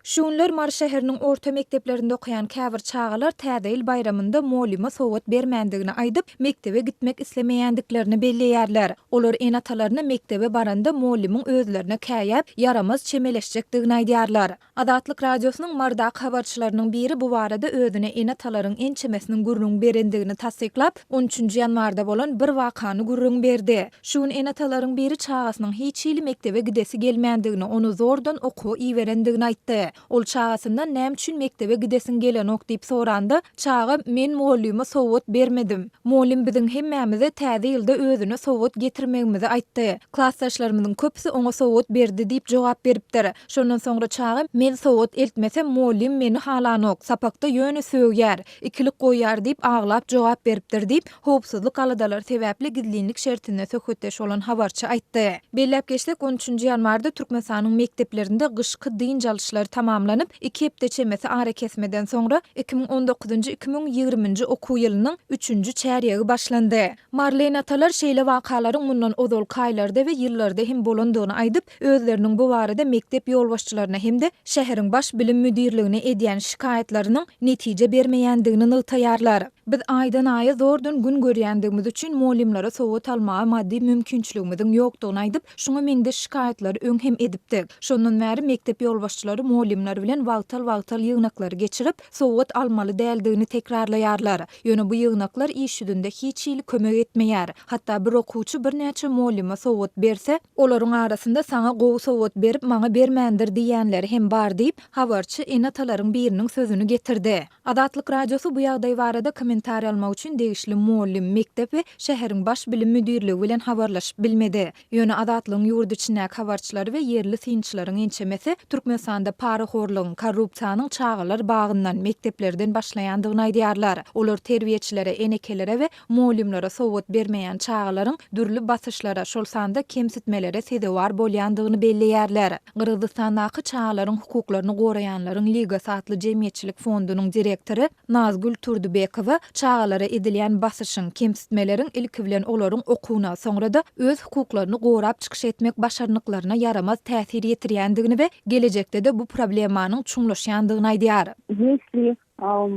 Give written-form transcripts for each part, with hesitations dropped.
Şu günler Mary şäheriniň orta mekdeplerinde okaýan käbir çagalar Täze ýyl baýramynda mugallyma sowgat bermändigini aýdyp, mekdebe gitmek islemeýändiklerini belleýärler. Olar ene-atalaryna mekdebe baranda mugallymyň özlerine käýäp, ýaramaz çemeleşjekdigini aýdýarlar. Azatlyk Radiosynyň Marydaky habarçylarynyň biri bu barada özüne ene-atalaryň ençemesiniň gürrüň berendigini tassyklap, on üçünji ýanwarda bolan bir wakany gürrüň berdi. Şu gün ene-atalaryň biri çagasynyň hiç hili mekdebe gidesi gelmändigini, ony zordan okuwa iberendigini aýtdy. Ol çagasyndan näme üçin mekdebe gidesiň gelenok diýip soranda, çaga men mugallyma sowgat bermedim. Mugallym biziň hemmämize täze ýylda özüne sowgat getirmegimizi aýtdy. Klasdaşlarymyzyň köpüsi oňa sowgat berdi diýip jogap beripdir. Şondan soňra çaga men sowgat eltmesem mugallym meni halanok, sapakda ýöne sögýär. Ikilik goýýar diýip aglap jogap beripdir diýip, howpsuzlyk aladalary sebäpli gizlinlik şertinde söhbetdeş bolan habarçy aýtdy. Belläp geçsek, on üçünji ýanwarda Türkmenistanyň mekdeplerinde gyşky dynç alyşlary tamamlanyp, iki hepde çemesi arakesmeden soňra, 2019-njy, 2020-nji okuw ýylynyň üçünji çärýegi başlandy. Maryly ene-atalar şeýle wakalaryň mundan ozalky aýlarda we ýyllarda hem bolandygyny aýdyp, özleriniň bu barada mekdep ýolbaşçylaryna hem-de şäheriň baş bilim müdirligine edýän şikaýatlarynyň netije bermeýändigini nygtaýarlar. Biz aýdan-aýa zordan gün görýändigimiz üçin mugallymlara sowgat almaga maddy mümkinçiligimiziň ýokdugyny aýdyp, şuňa meňzeş şikaýatlary öň hem edipdik. Şondan bäri mekdep ýolbaşçylary mugallymlar bilen wagtal-wagtal ýygnaklary geçirip, sowgat almaly däldigini tekrarlaýarlar. Ýöne bu ýygnaklar iş ýüzünde hiç hili kömek etmeýär. Hatda bir okuwçy birnäçe mugallyma sowgat berse, olaryň arasynda saňa gowy sowgat berip, maňa bermändir diýýänleri hem bar diýip, habarçy ene-atalaryň biriniň sözüni getirdi. Azatlyk Radiosy bu ýagdaý barada kommentariý almak üçin degişli mugallym, mekdep we şäheriň baş bilim müdirligi bilen habarlaşyp bilmedi. Ýöne Azatlygyň ýurt içindäki habarçylary we ýerli synçylaryň ençemesi Türkmenistanda parahorlugyň, korrupsiýanyň çagalar bagyndan, mekdeplerden başlaýandygyny aýdýarlar. Olar terbiýeçilere, enekelere we mugallymlara sowgat bermeýän çagalaryň dürli basyşlara, şol sanda kemsitmelere sezewar bolýandygyny belleýärler. Gyrgyzystandaky Çagalaryň hukuklaryny goraýanlaryň ligasy atly jemgyýetçilik fondunyň direktory Nazgül Turdybekowa çagalara edilýän basyşyň, kemsitmeleriň ilki bilen olaryň okuwyna, soňra-da öz hukuklaryny gorap çykyş etmek başarnyklaryna ýaramaz täsir ýetirýändigini we gelejekde-de bu problemanyň çuňlaşýandygyny aýdýar. Если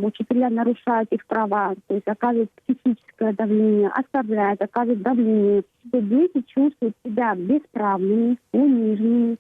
учителя нарушают их права, то есть оказывают психическое давление, оскорбляют, оказывают давление, то дети чувствуют себя бесправными, униженными.